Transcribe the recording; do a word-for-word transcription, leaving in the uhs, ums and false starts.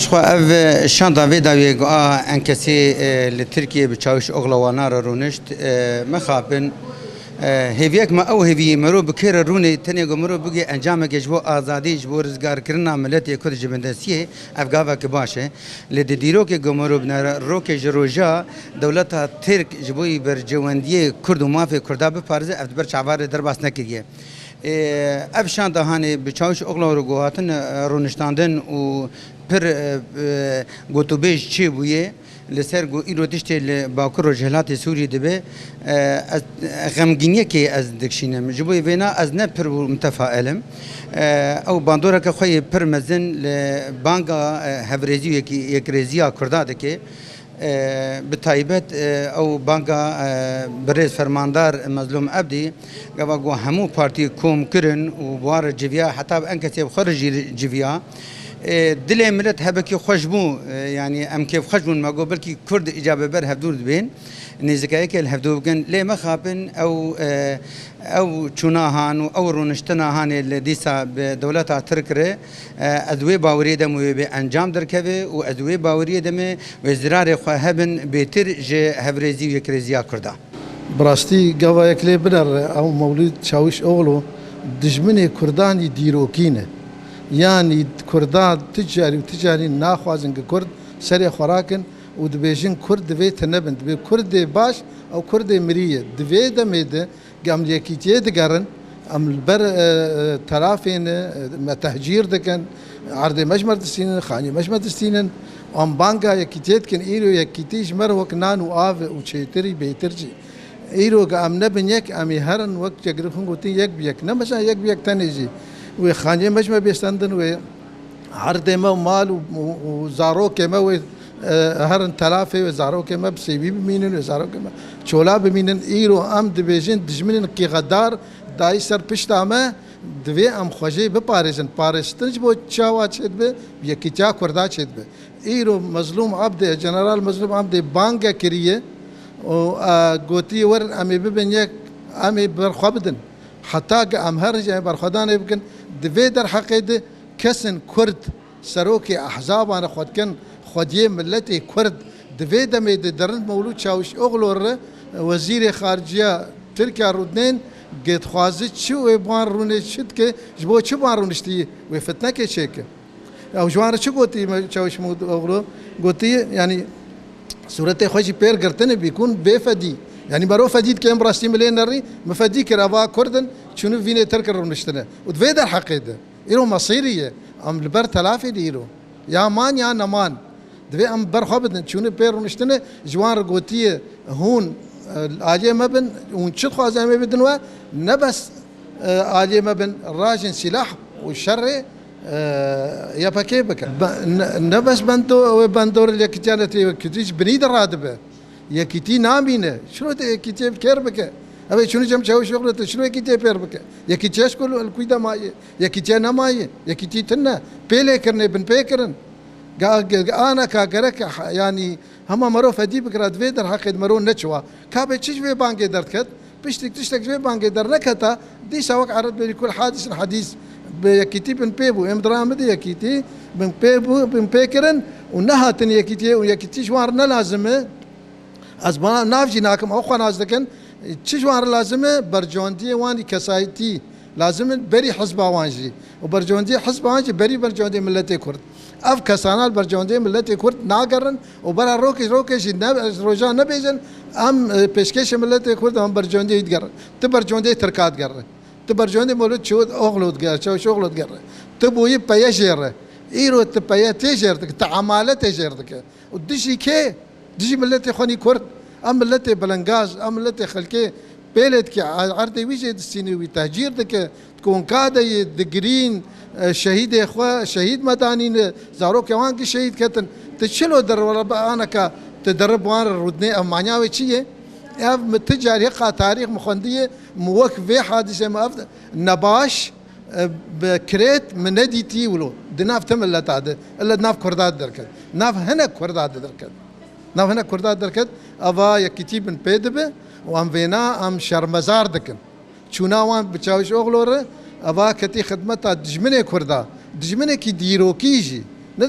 Xwe ev şanda vê dawiyê ku a enkesê, e, li Tirkiyê bi Çawişoglu wana re rûnişt, e, mixapin, e, hêviyek me ew hêviyê mero bi kê re rûnê tenê ku mero bigê encameke ji bo azadî, ji bo rizgarkirina miletê Kurd ji bindestiyê, ev gaveke baş e. Lê di dîrokê ku mero bine re rokê ji roja dewleta Tirk ji bo berjewendiyê Kurd û mafê Kurda biparêze, ev di ber çavan re derbas nekiriye. Ê, ev şanda hanê bi Çawişoglu re ku hatin, e, rûniştandin û pir, e, e, gotûbêj çêbûye li ser ku îro tiştê li Bakur Rojhilatê Sûriyê dibe, e, ez, xemgîniyekê ez dikişînim. Ji bo vêna ez ne pir bû mitefael im. E, ew bandoreke xwe yê pir mezin li banga, e, hevrêzî û yekî-, yekrêziya Kurda dike. E, bi taybet, e, ew banga, e, birêz fermandar Mezlûm Ebdî, gava ku hemû partî kom kirin û bi wan re civiya, heta bi enkesê bi xwe re jî civiya. E, dilê milet hebekî xweş bû, e, yanî em kêfxweş bûn, me got belkî Kurd îca bi ber hevdû dibên, nêzîkayekê li hevdû bikin. Lê mixapin ew, e, Ew çûna han û ew rûniştina hanê li dîsa bi dewleta Tirk re, e, ez wê baweriyê de me wê bê encam derkeve û ez wê baweriyê de me wê zirarê xwe hebin bêtir ji hevrêzî û yekrêziya Kurda. Bi rastî gava yek lê binere, ew Mewlûd Çawişoglu dijminê Kurdan î dîrokî ne. Yanî Kurdan ti carî û ti carî naxwazin ki Kurd serê xwe rakin û dibêjin Kurd divê tune bin. Dibê Kurdê baş, ew Kurdê mirî ye. Di vê demê de Em li yekîtiyê digerin, em li ber, e, e, telafê ne, e, me tehcîr dikin, erdê me ji me distînin, xaniyê me ji me distînin. Em banga yekîtiyê dikin, îro yekîtî ji me re wek nan û av e û çêtirî bêtir jî. Îro ge em nebin yek, em ê herin wek Cegirxin gotin yek bi yek. Ne mesela yek bi yek tenê jî. Wê xaniyê me ji me bêstendin, wê Erdê me û mal û, û, û zarokê me wê, e, herin telafê wê zarokê me bi sêwî bimînin, wê zarokê me çola bimînin. Îro em dibêjin dijminên kîxedar dayî ser pişta me, divê em xwe jê biparêzin. Parêztin ji bo çawa çêdibe? Bi yekîtiya Kurda çêdibe. Îro Mezlûm Abdê, General Mezlûm Abdê bange kiriye û, e, gotiye werin em ê bibin yek, em ê ber xwe bidin. Heta ki em herin jî em ê berxwedanê bikin, di vê derheqê de Kesên Kurd, serokê ehzaban e xwe dikin xwediyê miletê Kurd. Di vê demê de di rind Mewlûd Çawişoglu re, wezîrê xariciya Tirkiya rûdinên, gê dixwaze çi wê bi wan rûnê çi dike, ji bo çi bi wan rûniştî wê fitnekê çêke. Ew ji wan re çi gotî me Çawişoglu? Gotî, yanî sûretê xwe jî pêr girtine bîkûn bê fedî. Yanî mero fedî dike em bi rastî milê nerî, mi fedî kir eva Kurd in, çûnî vînê Tirk in rûniştine. Û di vê derheqê de. Îro mesîrî ye. Em li ber telafê de îro. Ya man ya neman. Divê em ber xwe bidin. Çûnî pê rûniştine ji wan re gotiye hûn, e, aliyê me bin, hûn çi dixwazin em ê bidin we? Ne bes, e, aliyê me bin rajin sîlah û şerê, e, Y P G bikin. Be-, ne, ne bes bendo-, wê bendor li yekîtiya netewekîtî ji binî de radibe. Yekîtî namîne. Şiro te yekîtiyê bi kêr bike. Ev ê çûnî cem Çawişoglu te şiro yekîtiyê pêr bike. Yekîtiye ji ku li, li kûy de maye. Yekîtiye nemaye. Yekîtî tune. Pê lê kirine, bin pê kirin. Ga-, ge-, ge-, aneka gerek ha-, yanî hema mero fedî bikira di vê derheqê de mero neçiwa. Ka bê çi ji vê bangê derdiket? Piştî tiştek ji vê bangê derneketa, dîsa wek ereb berî kul hadîsin hadîs bi yekîtî bin pê bû. Êm dira min de yekîtî bin pê bû, bin pê kirin û nehatin yekîtiyê û yekîtî ji wan re ne lazim e. Ez bana nav jî nakim, ew xwe nas dikin. Çi ji wan re lazim e? Bercewendiyê wan î kesayetî lazim in, berî hizba wan jî. Û bercewendiyê hizba wan jî berî bercewendiyê miletê Kurd. Ev kesana li bercewendiyê miletê Kurd nagerin û bera rokê, rokê jî ne, roja nebêjin, em, e, pêşkêşê miletê Kurd em bercewendiyê wî digerin. Tu bercewendiyê Tirka digerî. Tu bercewendiyê Mewlûd Çawuşoglu digerî, Çawuşoglu digerî. Tu bûyî peye jêr re. Îro tu peye tê jêr dike, tu emale tê jêr dike. Û dijî kê? Dijî miletê xwe nî Kurd. Em miletê belengaz, em miletê xelkê pêlê dike, erdê wî jê distînî, wî tehcîr dike, di konka de yê digirîn, e, şehîdê xwe, şehîd me danîne, zarokê wan ki şehîd ketin. Ti çilo der wala bi aneka ti derib wan re rûdinê, ev manya wê çi ye? Ev mi ti carî heqa tarîx mi xwendiye, mi wek vê hadîse mi ev nebaş, e, bi kirêt mi nedîtî wilo. Di nav ti mileta de, illa di nav Kurda de derket. Nav hinek Kurda de derket. Nav hinek Kurda de derket, eva yekîtî bin pê dibe û em vêna em şermezar dikin. Çûna wan bi Çawişoglu re, eva ketî xidmeta dijminê Kurda. Dijminekî dîrokî jî.